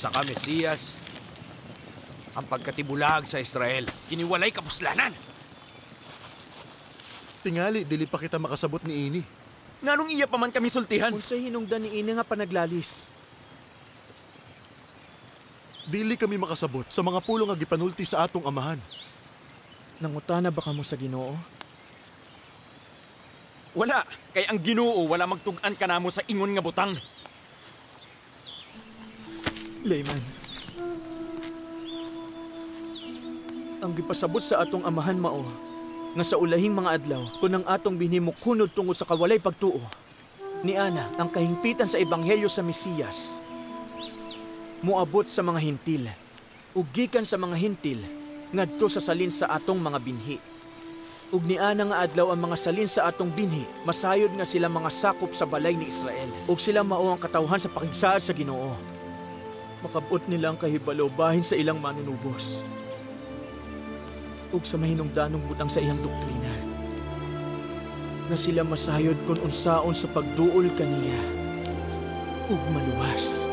Usa ka Mesiyas, ang pagkatibulag sa Israel, kini walay kapuslanan. Tingali, dili pa kita makasabot ni ini. Nganong iya pa man kami sultihan? Unsay hinungdan ni ini nga panaglalis? Dili kami makasabot sa mga pulong nga gipanulti sa atong amahan. Nangutana ba kamo sa Ginoo? Wala, kay ang Ginoo wala magtug-an kanamo sa ingon nga butang. Layman, ang gipasabot sa atong amahan mao nga sa ulahing mga adlaw kun ang atong binhi mokunod tungod sa kawalay pagtuo ni ana ang kahingpitan sa ebanghelyo sa Mesiyas moabot sa mga Hintil ug gikan sa mga Hintil ngadto sa salin sa atong mga binhi. Ug niana nga adlaw ang mga salin sa atong binhi masayod nga sila mga sakop sa balay ni Israel ug sila mao ang katawhan sa pakigsaad sa Ginoo. Makabot nila ang kahibalo bahin sa ilang manunubos ug sa mahinungdanong butang sa iyang doktrina, nga sila masayod kon unsaon sa pagduol kaniya ug maluwas.